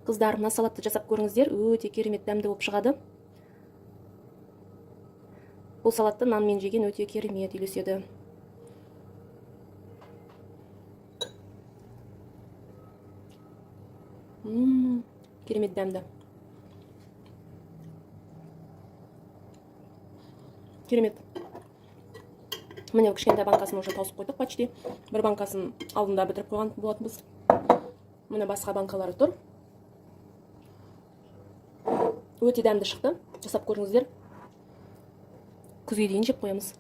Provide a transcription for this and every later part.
Қыздар, мына салатты жасап көріңіздер, өте керемет дәмді болып шығады. Бұл салатты нанмен жеген өте керемет үйлеседі. Керемет дәмді. Керемет. Міне, кішкентай банкасын уже тауысып қойдық почти. Бір банкасын алдында бітіріп қойған болатынбыз. Міне, басқа банкалары тұр. Өте дәмді шықты. Жасап көріңіздер. Күзге дейін жеп қоямыз.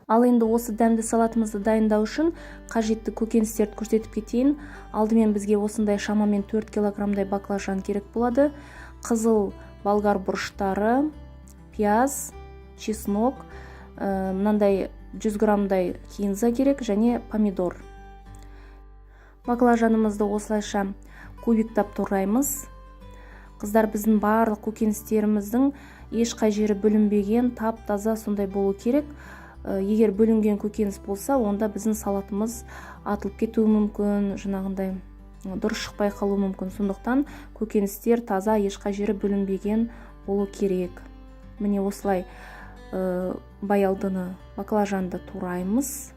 Ал енді осы дәмді салатымызды дайындау үшін қажетті көкөністерді көрсетіп кетейін. Алдымен бізге осындай шамамен 4 килограммдай баклажан керек болады. Қызыл болгар бұрыштары, пияз, чеснок, мынандай 100 граммдай кинза керек және помидор. Баклажанымызды осылайша кубиктап тураймыз. Қыздар, біздің барлық көкөністеріміздің ешқай жері бүлінбеген, тап-таза сондай болу керек. Егер бүлінген көкөніс болса, онда біздің салатымыз атылып кетуі мүмкін, жаңағындай дұрыс шықпай қалуы мүмкін. Сондықтан көкөністер таза, ешқай жері бүлінбеген болу керек. Міне, осылай, баялдыны, баклажанды тураймыз.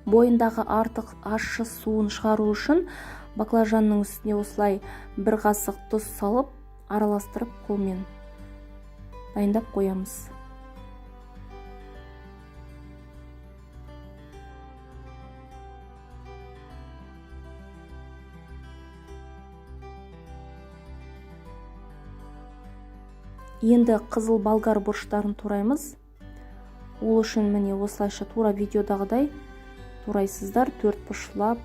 Бойындағы артық ащы суын шығару үшін баклажанның үстіне осылай бір қасық тұз салып, араластырып қолмен дайындап қоямыз. Енді қызыл болгар бұрыштарын тураймыз. Ол үшін міне осылайша тура видеодағыдай турайсыздар, төрт бұрышлап.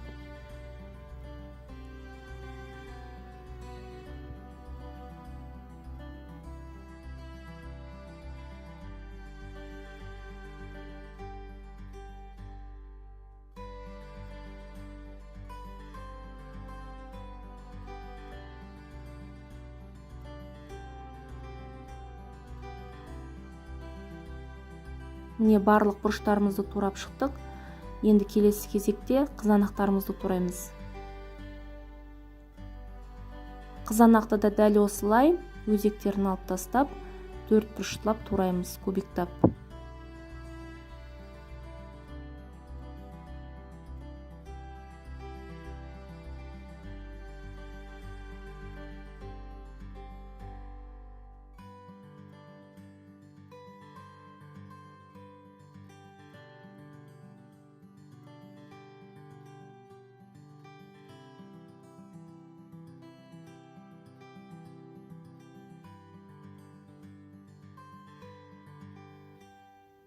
Міне, барлық бұрыштарымызды турап шықтық. Енді келесі кезекте қызанақтарымызды тураймыз. Қызанақты да дәл осылай өзектерін алып тастап, төрт бұрыштап тураймыз, кубиктап.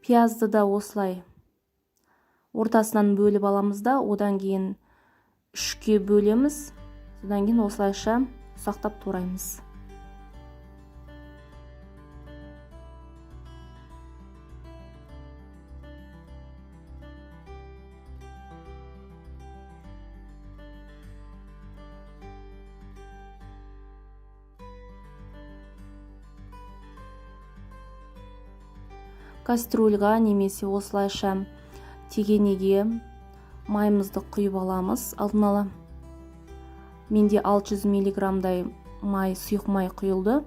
Пиязды да осылай ортасынан бөліп аламыз да, одан кейін үшке бөлеміз, содан кейін осылайша ұсақтап тураймыз. Кастрюльға немесе осылайша тегенеге майымызды құйып аламыз алдын ала. Менде 600 миллиграммдай май, сұйық май құйылды.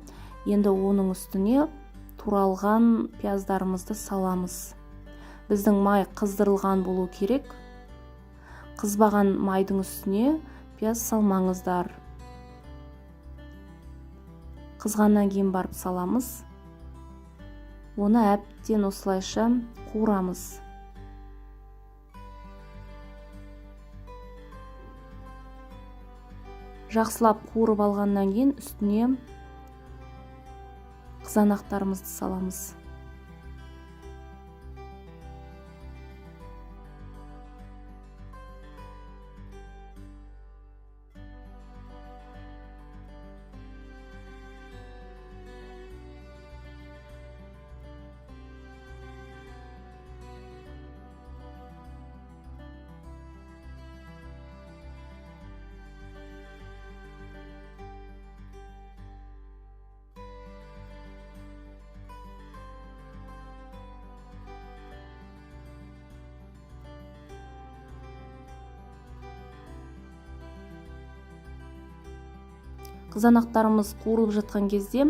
Енді оның үстіне туралған пияздарымызды саламыз. Біздің май қыздырылған болу керек. Қызбаған майдың үстіне пияз салмаңыздар. Қызғаннан кейін барып саламыз. Оны әбден осылайша қуырамыз. Жақсылап қуырып алғаннан кейін үстіне қызанақтарымызды саламыз. Қызанақтарымыз қуырылып жатқан кезде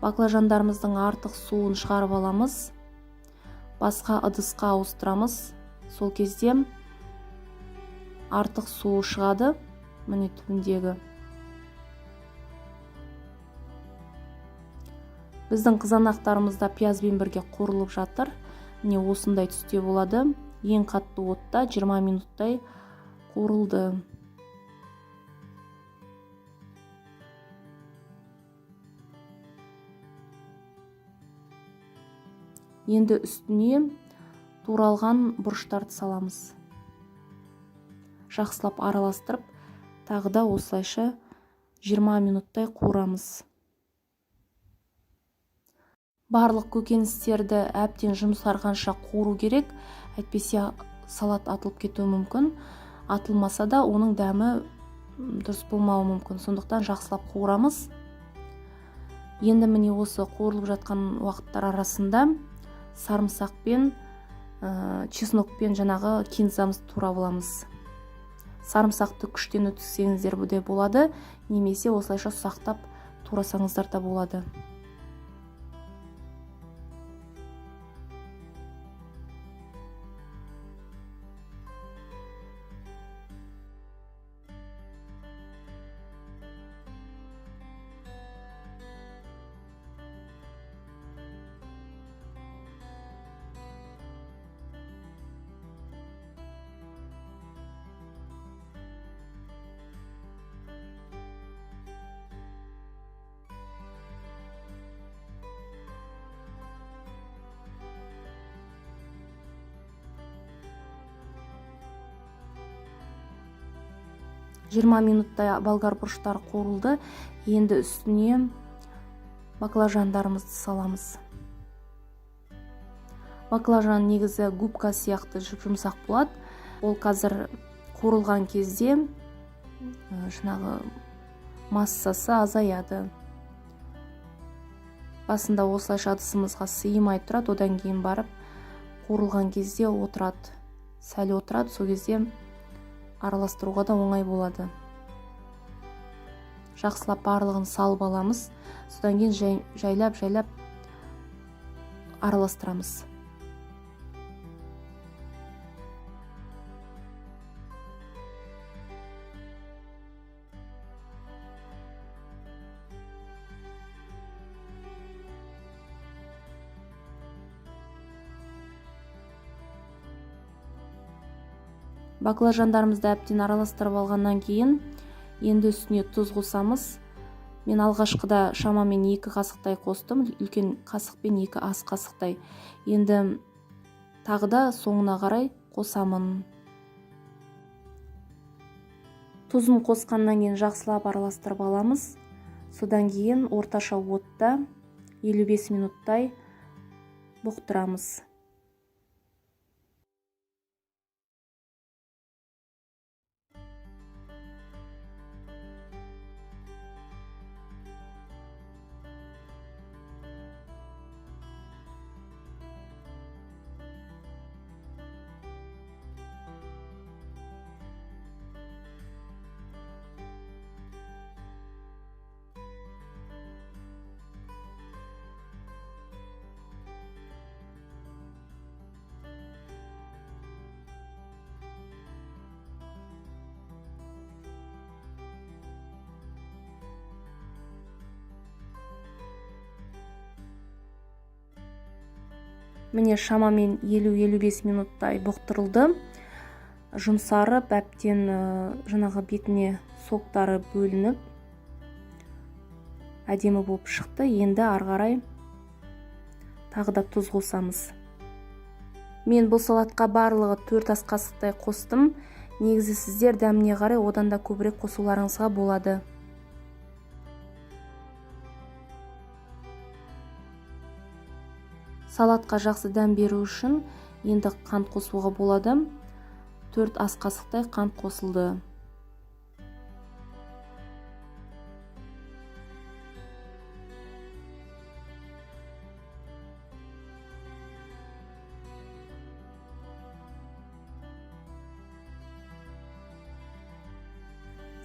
баклажандарымыздың артық суын шығарып аламыз, басқа ыдысқа ауыстырамыз. Сол кезде артық суы шығады, міне түбіндегі. Біздің қызанақтарымыз да пиязбен бірге қуырылып жатыр. Міне осындай түсте болады. Ең қатты отта 20 минуттай қуырылды. Енді үстіне туралған бұрыштарды саламыз. Жақсылап араластырып, тағы да осылайша 20 минуттай қуырамыз. Барлық көкөністерді әбден жұмсарғанша қуыру керек, әйтпесе салат атылып кетуі мүмкін. Атылмаса да оның дәмі дұрыс болмауы мүмкін. Сондықтан жақсылап қуырамыз. Енді міне осы қуырылып жатқан уақыттар арасында сарымсақпен, чеснокпен жаңағы кинзамызды турап аламыз. Сарымсақты күштен өткізсеңіздер де болады, немесе осылайша ұсақтап турасаңыздар да болады. 20 минуттай болгар бұрыштары қуырылды. Енді үстіне баклажандарымызды саламыз. Баклажан негізі губка сияқты жұп-жұмсақ болады. Ол қазір қуырылған кезде жаңағы массасы азаяды. Басында осылайша ыдысымызға сыймай тұрады, одан кейін барып қуырылған кезде отырады. Сәл отырады, сол кезде араластыруға да оңай болады. Жақсылап барлығын салып аламыз. Содан кейін жайлап-жайлап араластырамыз. Баклажандарымызды әбден араластырып алғаннан кейін енді үстіне тұз қосамыз. Мен алғашқыда шамамен 2 қасықтай қостым, үлкен қасықпен 2 ас қасықтай. Енді тағы да соңына қарай қосамын. Тұзын қосқаннан кейін жақсылап араластырып аламыз. Содан кейін орташа отта 55 минуттай бұқтырамыз. Міне шамамен 50-55 минуттай бұқтырылды. Жұмсарып, әбден жаңағы бетіне соктары бөлініп, әдемі болып шықты. Енді ары қарай тағы да тұз қосамыз. Мен бұл салатқа барлығы 4 ас қасықтай қостым. Негізі сіздер дәміне қарай одан да көбірек қосуларыңызға болады. Салатқа жақсы дәм беру үшін енді қант қосуға болады. 4 ас қасықтай қант қосылды.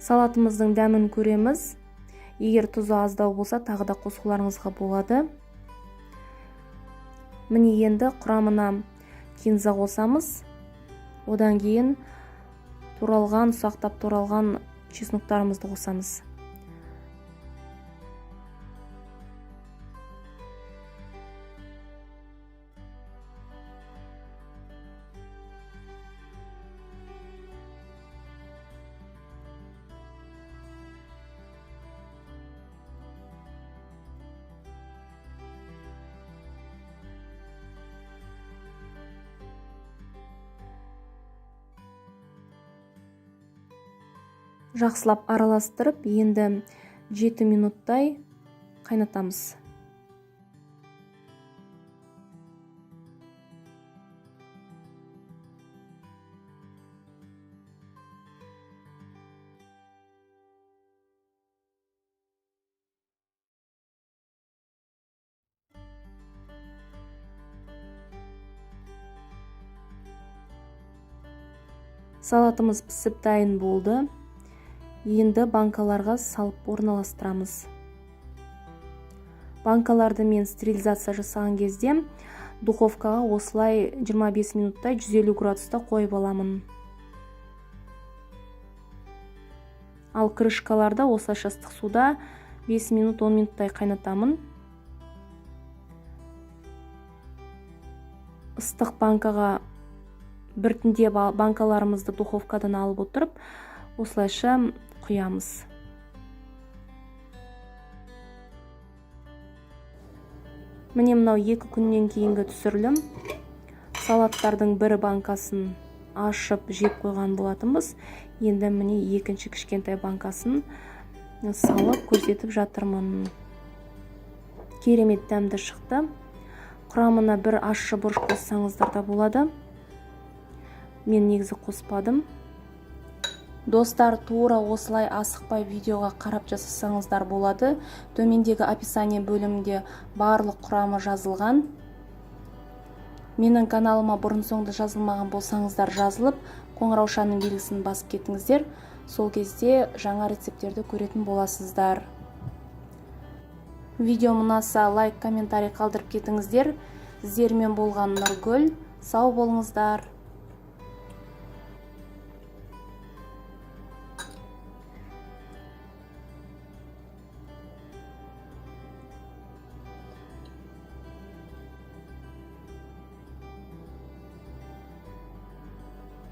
Салатымыздың дәмін көреміз. Егер тұзы аздау болса, тағы да қосуларыңызға болады. Міне, енді құрамына кинза қосамыз. Одан кейін туралған, ұсақтап туралған чесноктарымызды қосамыз. Жақсылап араластырып, енді 7 минуттай қайнатамыз. Салатымыз пісіп дайын болды. Енді банкаларға салып орналастырамыз. Банкаларды мен стерилизация жасаған кезде духовкаға осылай 25 минуттай 150 градуста қойып аламын. Ал крышкаларды осылайша ыстық суда 5 минут 10 минуттай қайнатамын. Ыстық банкаға біртіндеп банкаларымызды духовкадан алып отырып, осылайша құямыз. Міне, мынау 2 күннен кейінгі түсірілім. Салаттардың бір банкасын ашып жеп қойған болатынбыз. Енді міне, екінші кішкентай банкасын салып көрсетіп жатырмын. Керемет дәмді шықты. Құрамына бір ащы бұрыш қоссаңыздар да болады. Мен негізі қоспадым. Достар, тура осылай асықпай видеоға қарап жасасаңыздар болады. Төмендегі описание бөлімінде барлық құрамы жазылған. Менің каналыма бұрын соңды жазылмаған болсаңыздар, жазылып, қоңыраушаның белгісін басып кетіңіздер. Сол кезде жаңа рецепттерді көретін боласыздар. Видео ұнаса, лайк, комментарий қалдырып кетіңіздер. Сіздермен болған Нұргүл. Сау болыңыздар.